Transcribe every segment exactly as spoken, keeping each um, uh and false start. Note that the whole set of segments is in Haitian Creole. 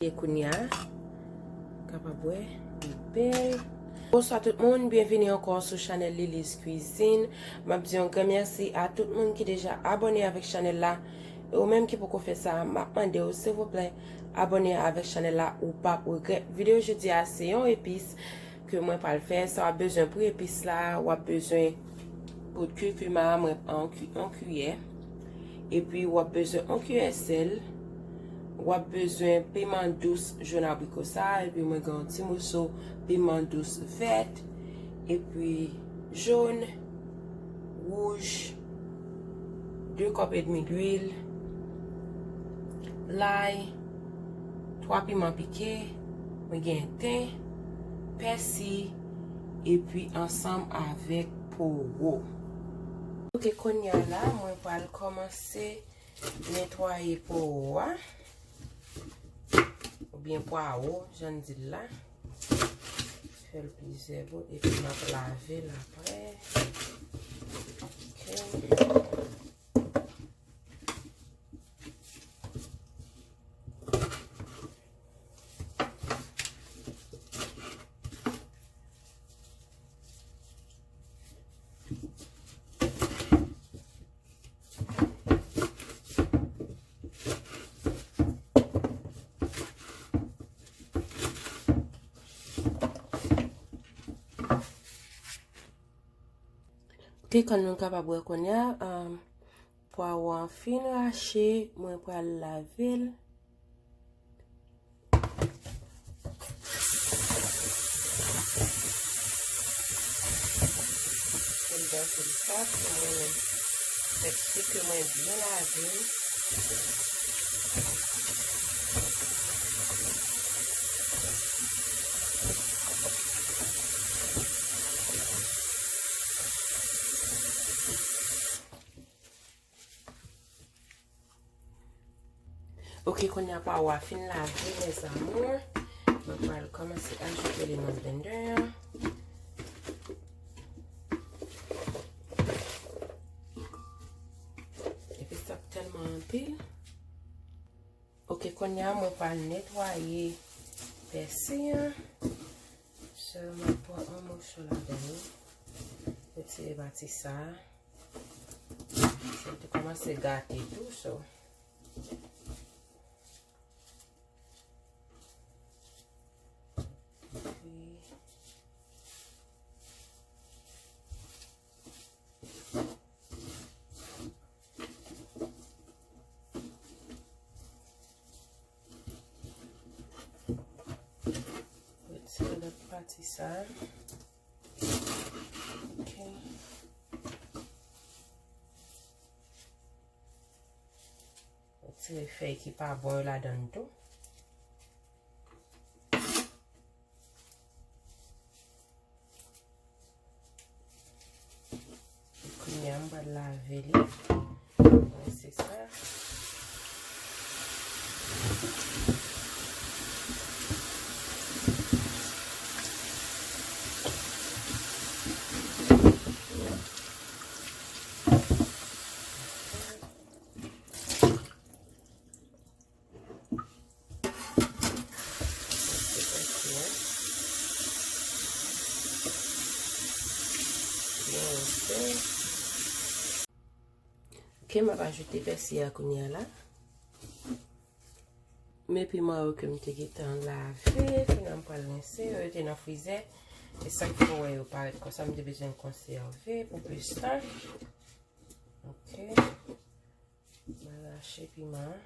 E kounye a, kapab wè, li bèl. Bonswa tout moun, byenvini ankò sou chanèl Lily's Cuisine. M ap di yon gran mèsi a tout moun ki deja abòne avèk chanèl la. E ou menm ki poko fè sa, m ap mande w, silvouplè, abòne avèk chanèl la, ou p ap regrèt. Videyo jodi a, se yon epis ke mwen pral fè. Sa w ap bezwen pou epis la, w ap bezwen poud kurkuma, mwen pran yon ki-, yon kiyè. Epi w ap bezwen yon kiyè sèl. W ap bezwen piman dous jòn abriko sa, epi mwen gen yon ti moso piman dous vèt, epi jòn, wouj, de kòp edmi lwil, lay, twa piman pike, mwen gen ten, pèsi, epi ansanm avèk powo. Ok, kounye a la, mwen pral kòmanse netwaye powo a, oubyen pwawo, jan n di l la. Fè l plizyè bout, epi m ap lave l apre. Ok. Ok, kòm nou kapab wè kounye a, um, pwawo an fin rache, mwen pral lave l. Pou l dan pou l pa pou mwen menm. Fè si ke mwen byen lave l. Ok, kounye a pwawo a fin lave, mes amours. Mwen pral kòmanse ajoute li nan blender an. Epi sa ap tèlman anpil. Ok, kounye a mwen pral netwaye pèsi an. So, mwen pran yon moso ladan li. Retire pati sa a. Sa te kòmanse gate tou, so. Epi, retire lòt pati sa a. Ok. Retire fèy ki pa bon yo ladan l tou. Kounye a, m pral lave li. Mwen se sa. Ok, m ap ajoute pèsi a kounye a la. Men piman yo ke m te gentan lave, kounye a m pral rense yo, yo te nan frizè. E sa k fè w wè yo parèt konsa, m te bezwen konsève pou plis tan. Ok. Mwen rache piman an.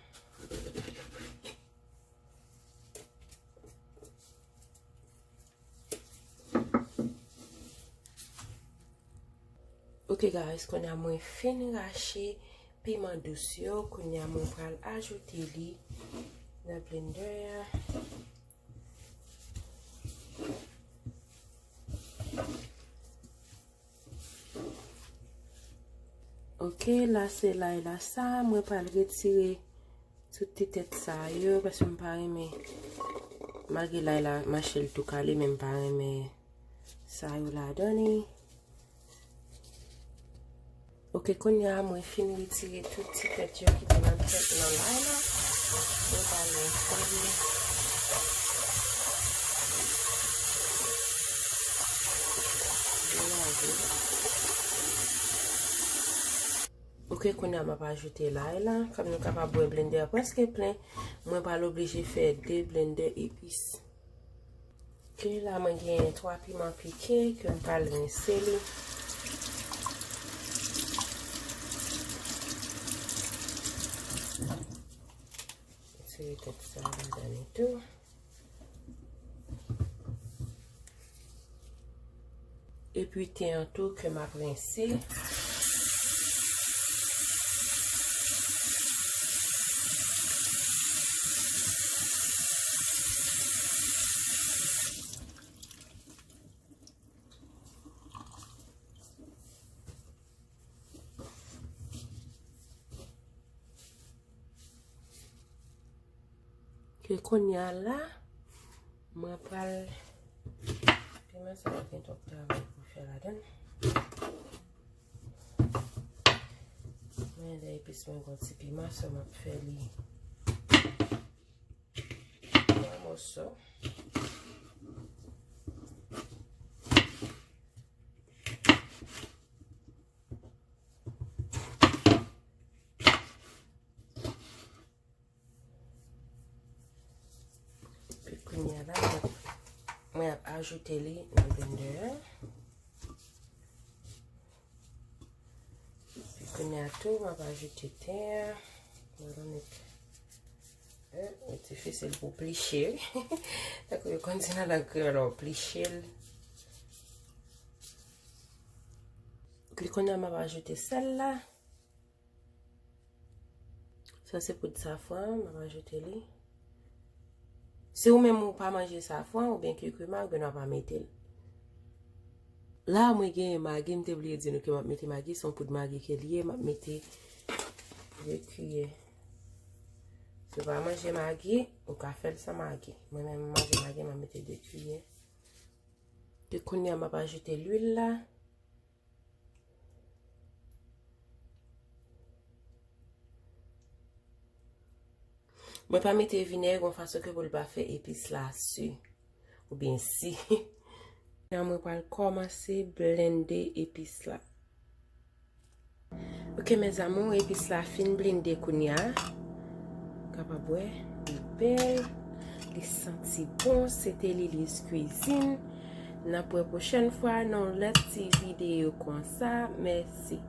Ok guys, kounye a mwen fin rache piman dous yo. Kounye a mwen pral ajoute li nan blender an. Ok, la se lay la sa, mwen pral retire tout ti tèt sa yo, paske m pa renmen, malgre lay la mache l tou kale, men m pa renmen sa yo ladan li. Ok, kounye a mwen fin retire tout ti tèt yo ki te nan tèt nan lay la. Mwen pral netwaye. Kounye a m ap ajoute lay la. Kòm nou kapab wè, blendè a prèske plen. Mwen pral oblije fè de blendè epis. Ok, la mwen gen twa piman pike ke m pral rense li. Retire tèt sa ladan li tou. Epi ten an tou ke m ap rense. Ke kounye a la, mwen pral, piman sa pa gen twòp travay pou fè ladan l. Mwen, lè epis mwen gon ti piman, so m ap fè li twa mòso. Epi kounye a la, mwen ap, mwen ap ajoute li nan blendè a. Epi kounye a tou, mwen ap ajoute ten an. Mwen annik. Eh, li difisil pou pliche, wi. Tankou yo konn di nan lang kreyòl, ou pliche l. Epi kounye a, mwen ap ajoute sèl la. Sa se poud safran, m ap ajoute li. Si ou menm ou pa manje safran oubyen kirkima, oubyen w pa mete l. La, mwen gen magi, m te bliye di nou ke m ap mete magi, se yon poud magi ke li ye, m ap mete de kiyè. Si w pa manje magi, ou ka fè l san magi. Mwen menm, m manje magi, m ap mete de kiyè. Epi kounye a, m ap ajoute lwil la. Mwen pa mete vinèg yon fason ke pou l pa fè epis la si oubyen si. Kounye a mwen pral kòmanse blende epis la. Ok, mes amours, epis la fin blende kounye a. Kapab wè, li bèl, li santi bon, se te Lily's Cuisine. N ap wè pwochèn fwa nan yon lòt ti videyo konsa. Mèsi.